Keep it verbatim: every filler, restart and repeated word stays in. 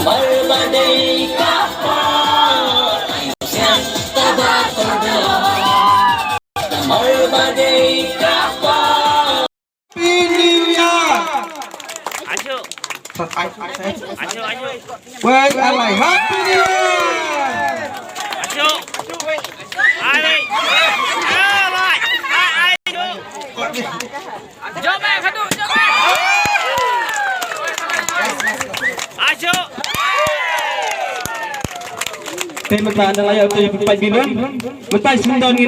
Mar ba dei ka por, ai siang ta ba kordor. Mar ba dei ka por. Happy New Year. Ayo. Ayo, ayo. Wei, alai, Happy New Year. Ayo. Alai. Alai. Ayo. Jom eh, khadu, jom eh. Ayo. Te mynta ynda la ïa uto u pynpait balloon, mynta sngewdon ngi